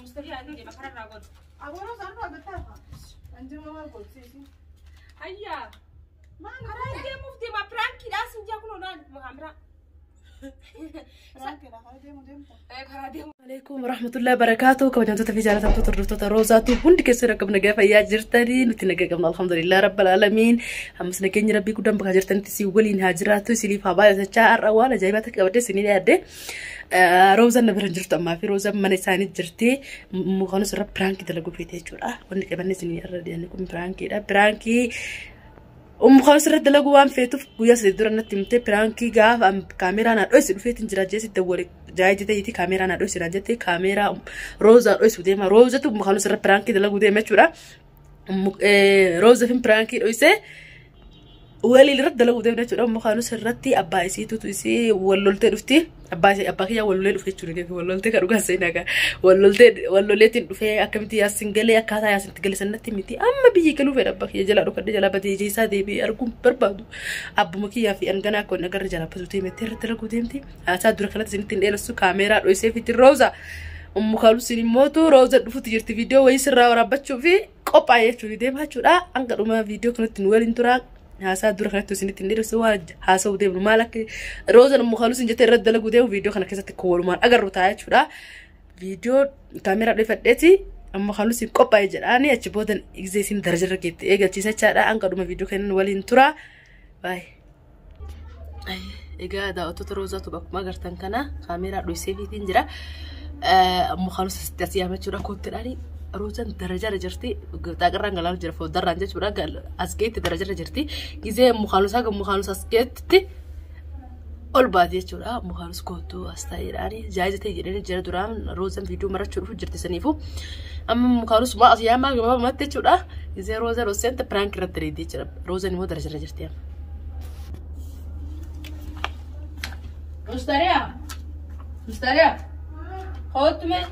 Mustariyaa ni deema kararraa godhu. Abooroo isaan irraa gattaafa. Anjima maal godhsiisi? Hayyaa. Maal Karaa deemuuf deema piraankiidhaa siin jaa kunoo naan maqaan Piraankiidha karaa deemu deemta. Karaa deemu. Alaikum warahmatullahi wabarakatuh. Kabajamtoota fi jaalatamtoota hordoftoota Roozaatu hundi keessan akkam nagaa fayyaa jirtanii nuti nagaa qabna alhamdulillah rabbil alamin. Ammas nageenyi rabbii guddaan bakka jirtanitti isin waliin haa jiraatu isiniif haa baay'atachaa har'a waan ajaa'ibaa takka qabadde isinii yaadde. Roozaan na bira hin jirtu ammaa fi Roozaan mana isaanii jirti. Mukaanus irra piraankii dalaguu feete jechuudha. Wanni qabanne isinii irra dhiyaanne kun piraankiidha. Piraankii Mukaanus irra dalaguu waan feetuuf guyyaa sadii dura natti himte piraankii gaafa kaameeraa naa dhoysi dhufeetiin jira jeesi dawwale jaayee jeteeti kaameeraa naa dhoysi naan jette kaameeraa Roozaa dhoysu deema. Roozatu mukaanus irra piraankii dalaguu deema jechuudha. Rooza fi piraankii dhoysee waliin irratti dalaguu deemna jechuudha. Mukaanus irratti abbaa isiitutu isii wal loltee dhufti. Abbaa isii abbaa kiyyaa wal lolee dhufe jechuudha. Wal loltee kan dhugaa seenaa gaa. Wal loltee wal loleetiin dhufee akkamitti yaasin galee akkaataa yaasin itti gale sanatti miti. Amma biyyi galuu fedha abbaa kiyya jalaa dhokadhe jalaa badee ija isaa deebi'ee arguun barbaadu. Abbuma kiyyaa fi anganaa akka hin agarre jalaa batuu deemte irratti dalaguu deemti. Haasaa dura kanatti isinitti hin dheeressu kaameeraa dhoysee fiti Rooza. Ummu Kaalusin immootu Rooza dhufuutti jirti viidiyoo wayii sirraa waraabbachuu fi qophaa'ee jechuudha deemaa jechuudha. Hanga dhuma viidiyoo kanatti nu waliin turaa. Haasaa dura kanatti isinitti hin dheeressu waan haasa'uu deemnu maal akka Roozan Ummu Kaalusin jettee irratti dalaguu deemu viidiyoo kana keessatti akka walumaan agarru ta'a jechuudha. Viidiyoo kaameeraa dhoyfadheeti Ummu Kaalusin qophaa'ee jedhaani achi boodan igzee isin darajarra geette eegalchiisa jechaadha. Hanga dhuma viidiyoo kana nu waliin turaa. Baay'ee. Egaa daawwattoota Roozaatu akkuma agartan kana kaameeraa dhoysee fiitiin jira. Ummu Kaalus asitti as yaamachuudha koottidhaani. Roozaan darajarra jirti. Xaaqirraan galaa jira fooddarraan jechuudha. As geetti darajarra jirti. Gizee Ummu Kaalus haga Ummu Kaalus as geetti ol baati jechuudha. Ummu Kaalus koottuu as taa'eedhaani. Jaayiza ta'e jedhanii jira duraan Roozaan viidiyoo marachuu dhufu jirti saniifu. Amma Ummu Kaalus maa as yaamaa gabaabumatti jechuudha. Gizee Roozaan ol seente piraank irratti daleeddi jechuudha. Roozaan immoo darajarra jirti amma. Mustariyaa. Mustariyaa. Kootu mee.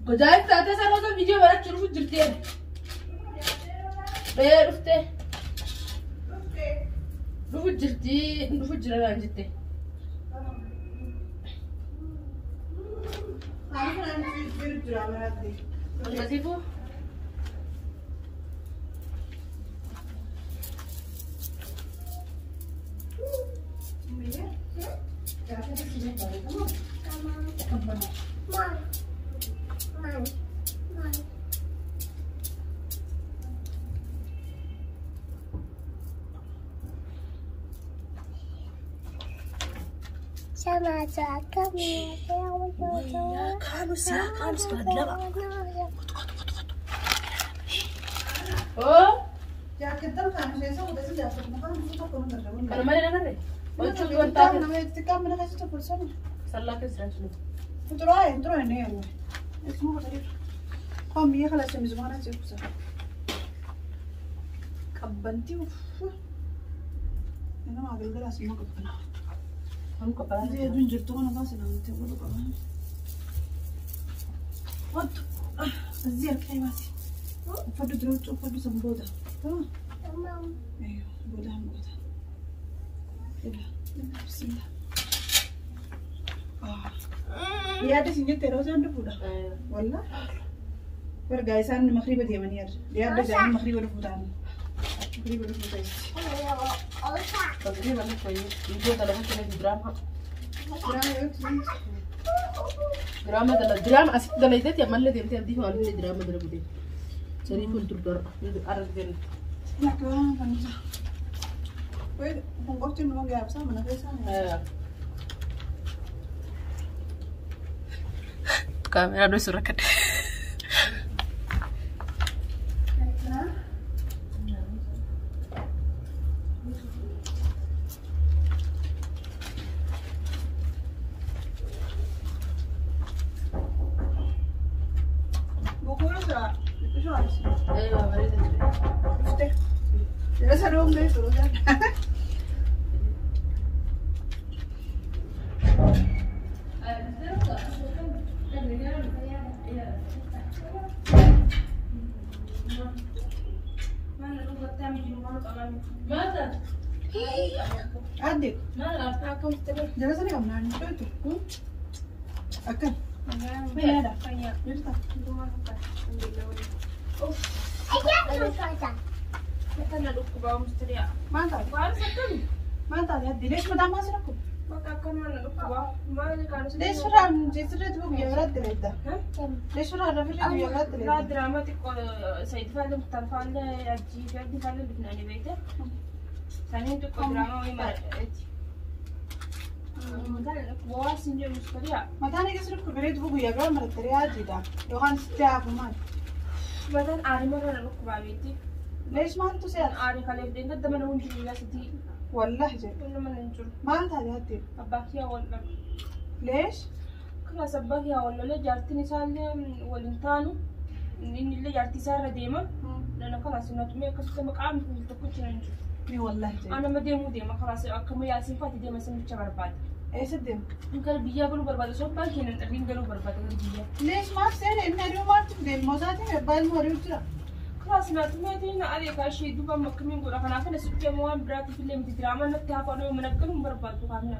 Gojaayib taatee sana osoo viidiyoo barachuu dhufu jirti. Dhee dhuftee. Dhufu jirti. Dhufu jira naan jette. Akkasiifuu. Wayyaa kaanus yaa kaanus baadlaba. Oo. Jaakettan kan ishee isa godhasi jaaketuma kan isa tokko nu gargaaru. Kana malee nagarre. Huccuu wanta Nama xixiqqaa mana keessa tokko sana. sallaa keessa jiraachuu. Intura intura inni yeroo. Isuma godhee. Qoon biyya kana shamizu mana jechuudha. Qabbantii uff. Nama galgala asuma qabbana. Kan qophaa'aa. Wanti hedduun jirtu kana baasii namatti godhu qaba. Wantu እዚህ harka baasi. Uffadhu dura huccuu uffadhu san booda. Tamam. Eeyyoo booda booda. Ila bismillah. Yaada isin jette yeroo isaan dhufuudha. Walla. Wargaa isaan makriiba deemanii yaada. Yaada isaanii makriiba dhufuu ta'an. Makriiba dhufuu ta'es. Bakri mana koyi viidiyoo dalagu ture diraama. Diraama yoo ta'u. Diraama dala diraama asitti dalayteeti ammallee deemtee abdii fi diraama dalagu deemte. Sanii fuuldur dura arra deemte. Akka kanisa. Kun qofti nu gaabsaa mana keessaa. Kaameeraa dhoysu rakkadhe. Bokuun jira. Xiqqishoo arsi. Dhuftee. Jala saduu beektu roozaan. Adde. Jala sani qabnaan dhooytu. Akkam? Fayyaadha. Jirta? Maal taate? Maal taate? Addi leesh mataa maal si rakkuba? Leesh firraan sirriitti guyyaa biraatti leedda. Leesh firraan rafirri guyyaa biraatti leedda. Diraama xiqqoo Said faallee Muktaar faallee Ajjii fi Abdii faallee dhufnanii beekte. Saniin xiqqoo diraamaa wayii maradheeti. Waan sin jedhu mustariyaa. Mataan egaa si rakkuba bareedu guyyaa biraa maratte riyaatiidha. Yookaan sitti haafu maal? Mataan aarii marra dhukkubaa beekti. Leesh maaltu si haala? Aarii kaleef deeggadda mana hundi guyyaa sadii. Wallahi jedhu. Wanni mana hin jiru. Maal taate addi? Abbaa kiyyaa wal dhabe. Leesh? Kalaas abbaa kiyyaa wal lolee jaartiin isaallee waliin taanu inni illee jaartii isaa irra deema. Nana kalaas natumee akkasumas maqaan kun tokkochi nan jiru. Ni wallahi jedhu. Anama deemuu deema kalaas akkuma yaasiin faati deema samicha barbaada. Eessa deema? Gara biyyaa galuu barbaada osoo abbaan keenya hin dhabin galuu barbaada gara biyyaa. Leesh maaf seene inni aduu maaltu fide ilmoo isaatiin abbaa ilmoo aduu jira. Kalaas naatumeetiin na areekaa ishee duuba amma akkamiin godha kanaaf na sitti amma waan biraatiif illee miti diraamaa natti hafa dhoo mana galuu hin barbaadu kaafna.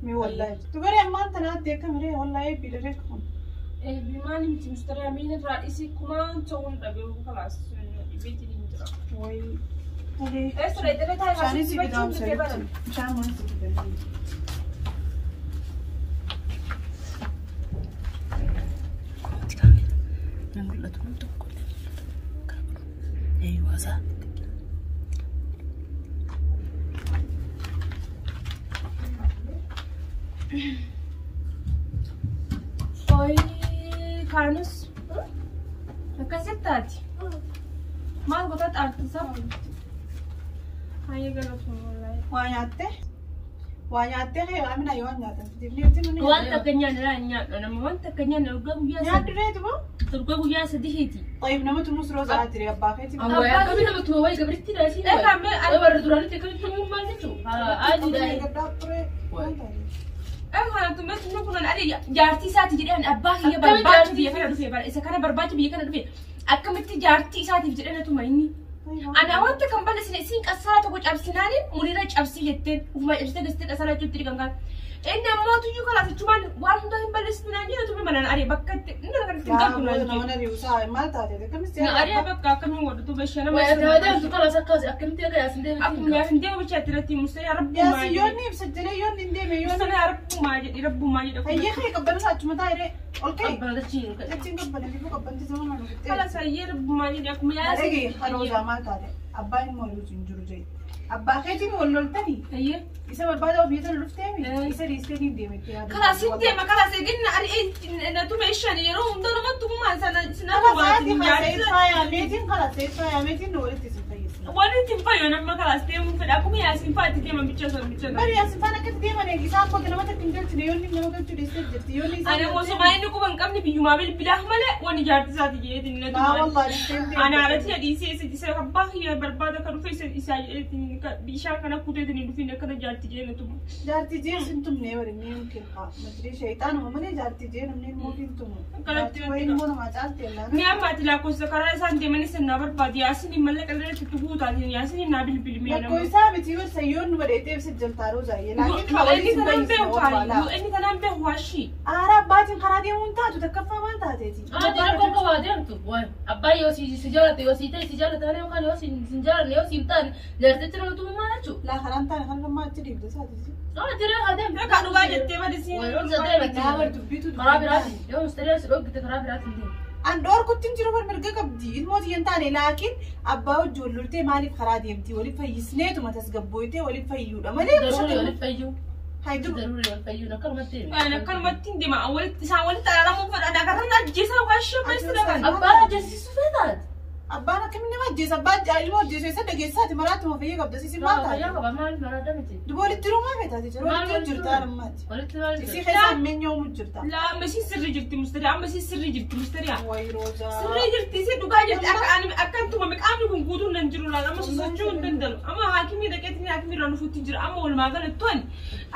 Mi wallahi. Dubarri ammaan tanaatti akkamiree wallahi biilaree kun. Maali miti mustariyaa miila irraa dhisii kumaan ta'uun dhabe kalaas dhibeetiin hin jira. Wayi. Tole. Eessa dheedhee taa'ee Bishaan si bitaa bachuun dhufee baran. Bishaan waan si bitaa. Ooyi kaanus akkasitti taati. Maal goota xaartisaa? Hayyee galatoon wallaahi. Waa nyaattee? Waa nyaattee kee amina yoo nyaatan fitiif ni Wanta akka nyaanne laa nyaadhu nama wanta akka nyaanne urgaa guyyaa Nyaadhu reetu moo? Urgaa guyyaa sadiiti. Tayyib nama tumus roza atiri abbaa keeti. Awwaay akkamiin nama tuma wayi gabritti daasii. Egaa mee Warra duraanitti akkamitti tumuun maal jechuudha? Aadiidha. Gaddaa turee. Egaa tumee tumee kunan adi jaartii isaati jedhee abbaa kiyya barbaacha biyya kana dhufe bara isa kana barbaacha biyya kana dhufe akkamitti jaartii isaatiif jedhee na tuma inni. Ana wanta kan balleessine isiin qassaa tokko cabsinaani muriira cabsii jetteen ufuma cabsitee gastee qasalaa jechuutti kan kaan. Inni ammoo tuyyuu kalaas jechuun waan hunda hin balleessitu naan jedhu tumee manaan aree bakka itti inni kan itti galtu naan jedhu. Nama riusaa maal taate akkamitti Na aree bakka akkamiin godhatu bashana Wayi ati deemtu kalaas akkas akkamitti akka yaasin deemtu. Akkuma yaasin deemu bicha irratti musee rabbumaa Yaasi yoonni ibsa jedhee yoonni hin deeme yoonni. Musee rabbumaa jedhi rabbumaa jedhi. Hayyee kee qabbana achuma taa'ee ol kee. Abbaan dachii hin qabu. Jechiin qabbana fi qabbanti sama mana dhuftee. Kalaas hayyee rabbumaa jedhi akkuma yaasin. Dhagee haroosaa maal taate abbaan immoo riusu hin jiru jedhe. Abbaa keetiin wal loltanii Hayyee. isa barbaada ofii tolu dhufteemi isa dhiistee ni deemte yaadu. Kalaas hin deema kalaas eegin na na tume shan yeroo hunda nama tumaa sana na Kalaas tumaa haati kaasee faayameetiin kalaas faayameetiin nu walitti isin fayyisna. Walitti hin fayyo nama kalaas deemuu fedha akkuma yaasiin fa'aatti deema bicha sana bicha sana. Bari yaasiin faana akkatti deeman isaan kooti namatti hin galchine yoonni nama galchuu dhiistee jirti yoonni isaan. Ani osoo inni quba hin qabne biyyumaa bilbilaa malee wani jaartii isaati jedheetiin na Laa tumaa. wallaahi dhiistee hin deemte. Ana alatti dhiisee isa isa abbaa kiyya barbaada kan dhufe isa isaa jedheetiin bishaan kana kuteetiin hin dhufin akkana jaartii jedhee na tuma. Jaartii jeen sin tumne bari ni yumkin haa madri shayxaanuma malee jaartii jeen namni immoo hin tumu. Akkanatti Wayi immoo namaa caalti yallaan. Ni amma ati lakkoofsa karaa isaan deemanis na barbaade yaasiin mallaqa irratti tuhuutaatiin yaasiin naa bilbilmee Lakkoo isaa miti yoo sayyoon nu badheetee ibsa jaltaa roozaa laakiin Inni tanaan beeku inni tanaan beeku waashii. Aara abbaatiin karaa deemuun taatu takkaffaa maal taateeti? Ati rakkoon qabaa deemtu. Wayi abbaan yoo si jaalate yoo si ta'e si jaalate yookaan yoo si hin jaalanne yoo si hin taane jaartichi nama tumuu maal jechuudha? Laa karaan taane kan gammaa achi dhiibde isaati. Ati ree haa deemtu. Akka dhugaa jettee badisiin. Wayi roza deemti. Naa bar dubbiitu Karaa biraatiin yoo mustariyaa si dhoggite karaa biraatiin deemu. An dhoorkutti hin jiru bar mirga qabdi ilmoo xiyyan taane laakiin abbaa wajji wal loltee maaliif karaa deemti waliif fayyisneetuma tasgabbooytee waliif fayyuudha malee Daruuri waliif fayyuu. Hayidu Daruuri waliif fayyuu akkanumatti deemu. Waan akkanumatti hin deema walitti isaan walitti araaramuu fedhan akarran ajjeesaa waashii ammaysi dhaban. Abbaan ajjeesisuu feetaati. Abbaan akkamiin nama ajjeesa abbaan ilmoo ajjeesu eessa dhageessaati maraatuma fayyee qabda sisi maal taate Fayyaa qaba maaliif maraadha miti? Duba walitti hirumaa feetaati jira walitti jirta ammaati. Walitti maal Isii keessa ammeenyoomu jirta. Laa amma isiin sirrii jirti mustariyaa amma isiin sirrii jirti mustariyaa. Wayi roozaa. Sirrii jirti isiin dhugaa jirti akka ani akka hin tumame qaamni kun guutuun nan jiru laal amma sosochuu hin danda'u amma haakimii dhaqeetiin haakimii irraa nufuutti jira amma walumaa galatti ani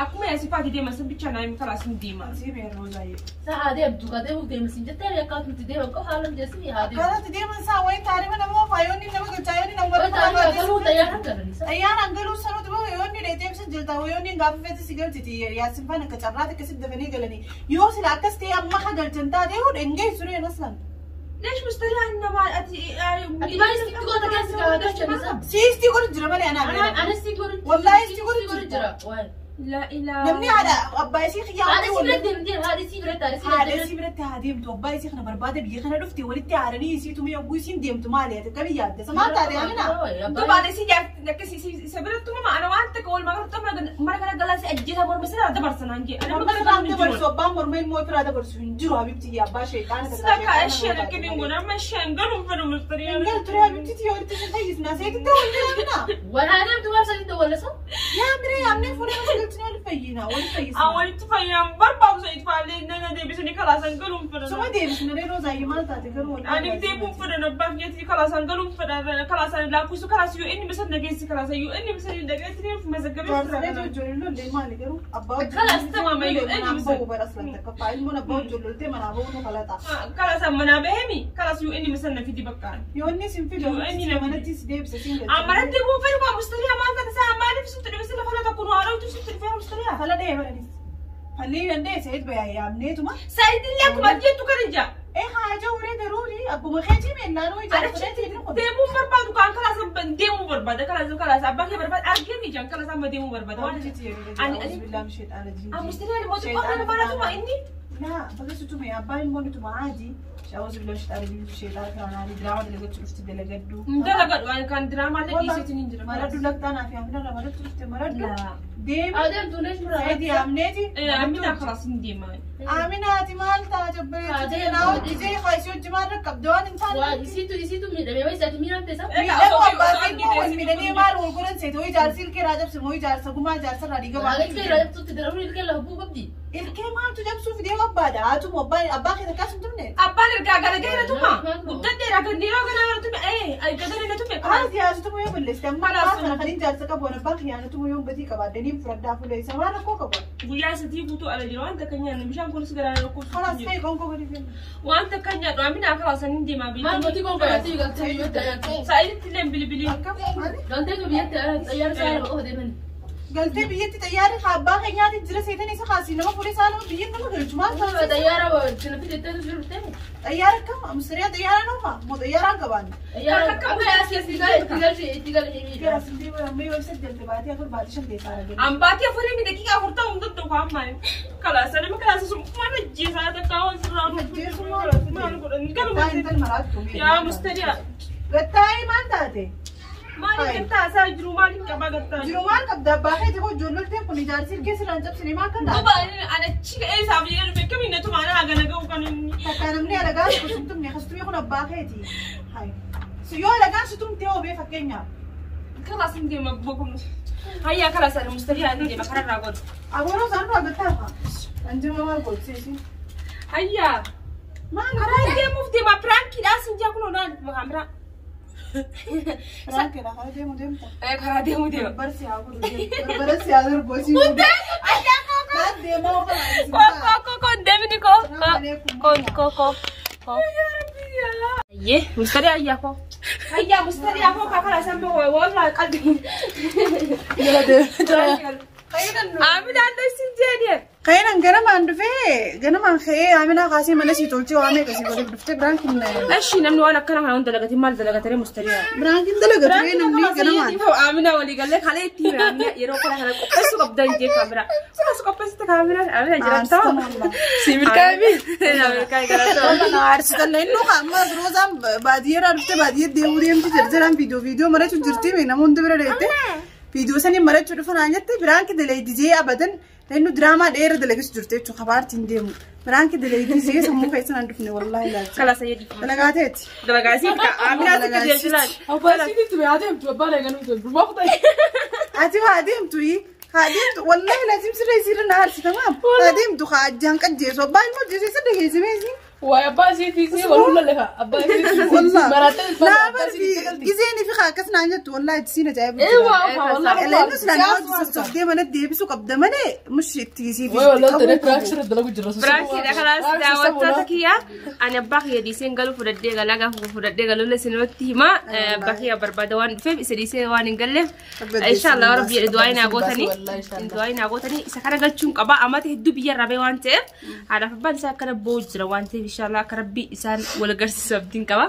Akkuma yaasifaati deema san bicha naa himi kalaas hin deema. Sii Roozaayyee. Saa deemtu ka deemuuf deemsiin jettee akkaatu itti deeman qofa haala mijeessanii haa deemu. Akkaataatti deeman isaa wayi taarima nama oofaa yoonni nama galchaa yoonni nama Wayita galuu xayyaaraan galanii. Xayyaaraan galuu sanuutu bahu yoonni dheeteemsa jirta yoonni gaafa feete si galchiti yaasin faana akka carraatti akkasitti dafanii galanii yoo sila akkas ta'e amma ka galchan taate hoo dhengeessu reen aslan. Leesh mustariyaa nama ati. Ati maal isti goota keessa kaa galchan isaa? Siistii godhu jira malee anaa beela. Anis si godhu. Wallaahi si godhu jira. Waay. La ilaa. Namni haadha abbaa isii xiyyaa Haadha si biratti deemtee haadha si biratti haadha si Haadha biratti. isii biratti haa deemtu abbaa isii kana barbaade biyya kana dhufte walitti haadhanii isii tumee yogguu isiin deemtu maali ati akkamii yaadde samaan taate amina. Dubaale si jaarti akkasii isa biratti mama ana waan takka walumaa galatti mara kana galaasii ajjeesaa morma sirraa dabarsanaan jee. Ana Morma mara sirraa kana dabarsu abbaan morma ilmoo ofirraa dabarsu hin jiru habibti abbaa sheexaana Sida ka isheen akkamiin godha amma isheen galuun fedhu mustariyaa. Hin galtu habibti tiyya walitti si fayyisna seetitti wal jira Waan haa deemtu maal sadiitti wallasa? Yaa miree yaamnee fuudhee wal galchine wal fayyina wal fayyisna. Walitti fayyaan barbaachisu itfaallee nana deebisanii kalaasan galuun fedhan. Suma deebisna ree Roozaayyee maal taate garuu wal Ani deebuun fedhan abbaa kiyyaatti kalaasan galuun fedhan kalaasan lakkoofsu kalaas yoo inni bisa nageessi kalaasan yoo inni bisa nageessi ni mazaggabee Jaarsalee ijoollee lollee maali garuu abbaa Kalaas tamama yoo inni manaan bisa. bahu bara aslan takka ilmoon abbaa ijoollee manaa bahu nu kalaxa. Kalaasan manaa bahemi kalaas yoo inni bisa na fidi bakkaan. Yoo inni sin fide Yoo inni na manatti si deebisa sin galcha. Amara deebuun fedhu kaa mustariyaa maal taate isaa maaliif sitti dhufe sila fala tokko nu haadha sitti dhufe mustariyaa. Fala dhee baranis. Falli danda'e seet bayaa yaamneetuma. Saayidillee akkuma jettu kan ija. Ee haa jawuree garuu abbuma keetii meennaan hoo ijaarsa Deemuun barbaadu kaan kalaas deemuu barbaada kalaas kalaas abbaa kee barbaada argee ijaan kalaas amma deemuu barbaada. Ani mustariyaa mootii qofaan baratuma inni. لا بس تuma abbaan ilmoo nutuma caadi shawwasu bilaa shixaara biyyuu sheexaara kiraanaanii diraama dalagachuu dhufti dalagaddu. Dalagadhu ani kan diraamaa illee dhiiseetiin hin jira. Maraddu laktaanaa fi haminarra maraddu dhufte maraddu deemi Haa deemtu nees muraa. saayidii amneeti. Amina kalaas hin deema. Aminaati maal ta'a jabbareetti naa hojjisee kaasii hojii maal rakkabde waan hin taane. Waa isiitu isiitu miidhamee wayi isaati miidhamte isa. Miidhamuu abbaa fi ilmoo wal miidhanii maal wal godhan seete hoo ijaarsi ilkee irraa cabse moo ijaarsa gumaa ijaarsa irraa dhiiga Haala baafachuu ilkee irraa cabsuutti darabuu ilkee lafa bu'uu qabdi. Ilkee maaltu cabsuuf deemu abbaadha haatuma abbaa keessa akkas hin tumne. Abbaan ergaa galagee na tuma. Guddadhee yeroo ganaa na tume gadanii na tume. Haati yaasutuma yoo balleessite amma abbaa kana kan hin jaarsa qabu abbaan kiyyaanatuma yoo batii qabaadde niin fudhadhaa fuula isa maal rakkoo qabu. Guyyaa sadii guutuu ala jira waan takka nyaannu bishaan kunis garaa Kalaas rakkoofsu. ta'e qonkoo gadi kenna. Waan takka nyaadhu amina kalaas hin deemaa Maal mootii konkolaataa galtee biyyatti ayyaarta. Saayiditti illee bilbilii. Akkam maali? Galtee biyyatti xayyaara isaa lafa qofa deeman. Galtee biyyatti xayyaarri abbaa keenyaatti jira seetan isa kaasii nama fuula isaa nama biyyi nama galchu maal ta'a? Xayyaara kana fidettee jirte. Xayyaara akkam amsiriyaa xayyaara noofa moo xayyaaraan qabaanne. Xayyaara akka itti galchi itti galchi. Gara sindii amma yoo ibsa jalte baatii afur baatii shan teessaa argate. Ambaatii afurii mi daqiiqa afur ta'uu hin danda'u kaan maali? Kalaas nama kalaas sun maal ajjeesaa takka waan sirraa maal godhan Gattaa intal maraattu. Yaa mustariyaa. Gattaa'ee maal taate? Maaliif gattaa isaa jiru maaliif qabaa gattaa? Jiru maal qabda abbaa keeti koo ijoollolteen kun ijaarsi ilkee sirraan cabsine maal kan taate? Duuba ana achi ka'ee isaaf jedhee dhufe kamiin na tuma ana hagana ga'u kan inni. Takka namni alagaa tokko sin tumne kastumee kun abbaa keeti. Hai. Yoo alagaan si tumtee obee fakkeenyaaf. Kalaas hin deema bokum. Hayyaa kalaas ani mustariyaa hin deema kararraa godhu. Abooroo isaan irraa gattaa Anjima maal gootisiisi? Hayyaa. Maal Karaa deemuuf deema piraankiidhaa sin jaa kunoo naan kaameraa. Piraankiidha karaa deemu deemta. Karaa deemu deema. Barsi haa godhu deemu. Barsi haa darbu asii. Maal deemaa ofa? Ko ko ko deemini ko. Ko ko ko ko. Ayyee mustariyaa ayyaa ko. Hayyaa mustariyaa ko karaa isaan bahu walaa qalbii. Jala deema. Aminaan dhoysin jeedee. Kainan ganamaan dhufee ganamaan ka'ee Aminaa kaasee mana sii tolchee waa meeqa sii godheef dhuftee biraankiin Eshi namni waan akkana kana hunda dalagatee maal dalagatee mustariyaa. biraankiin dalagatee namni ganamaan. Amina walii galee kalee itti hime yeroo kana kana qopheessuu qabdan jee kaameraa. Sumas qopheessite kaameraa Amina jiraata. Si milkaa'e. Milkaa'e galata. Aarsitan inni amma Roozaan baadiyyeedhaa dhuftee baadiyyee deemuu deemti jarjaraan viidiyoo viidiyoo marachuu jirti namoonni bira deemte viidiyoo sanii marachuu dhufan jette biraanki dalaydisee abadan inni diraamaa dheeraa dalagisu jirti jechuudha kabaartiin deemu biraanki dalaydisee sammuu keessan hin dhufne wallaahi laata. Kalaas ayyadi. Dalagaa ta'eeti. Dalagaa siif ka Aminaa siif qajeelchilaan. Abbaa siif haa deemtu abbaan eeganuu durbaa kutaa. Ati haa deemtu haa deemtu wallaahi laazim sirree sirra na aarsita maam haa deemtu haa ajjaan qajjeessu abbaan immoo jeesee sirra geessimee Waa'ee abbaa isii fi wal fuula lefa. Abbaa isii Wallah. maraatee Naa bar gizeen fi akkas naan jettu wallahi siin ajaa'ibu. Ee waa wallahi. Leenus na nama sossobdee mana deebisuu qabda malee mush itti siif. Way wallahi tana piraak sirra dalagu jirra. Biraankiidha kalaas daawwattoota kiyya ani abbaa kiyya dhiiseen galu fudhadhee galaa gaafa fudhadhee galuun isinirratti hima abbaa kiyya barbaada waan dhufeef isa dhiisee waan hin galleef inshallah rabbi jedhe du'aa naa gootanii du'aa naa gootanii isa kana galchuun qaba amata hedduu biyya irraa ba'e waan ta'eef haadhaaf abbaan isaa akkana boo'u jira waan ta'eef inshallah akka rabbi isaan wal agarsiisu abdiin qaba.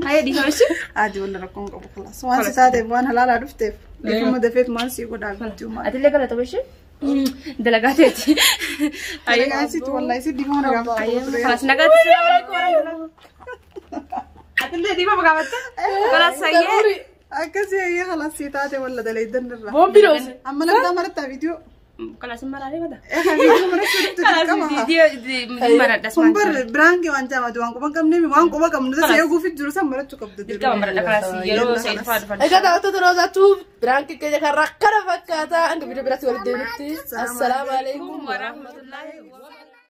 Hayya dhiifama ishee. Adi walla rakkoon qabu kalaas. Waan si taateef waan halaalaa dhufteef. Dhiifama dafeet maal sii godhaa bitti uumaa. Atillee galatama ishee. Dalagaa teeti. Dalagaa isiitu wallahi si dhiifama na gaafatu. Kalaas nagaatti. Atillee dhiifama gaafatte. Kalaas sayyee. Akkasii ayyee kalaas si taate walla daleeddan irraa. Boombi dhoose. Amma nagdaa marattaa viidiyoo. Kalaas hin maraalee bada. Viidiyoo marachuu dhufte Kalaas dirqama. viidiyoo maradhas Kun bar biraan waan jaamatu waan quba hin qabne waan quba qabnu tasa eeguuf jiru san marachuu qabda. Dirqama maradha kalaas yeroo sa'iid fa'aa dhufan. Egaa daawwattoota Roozaatu piraanki keenya kan rakkana fakkaata. Hanga viidiyoo biraatti walitti deebinutti. Assalaamu alaikum. Warahmatullahi wabarakatuh.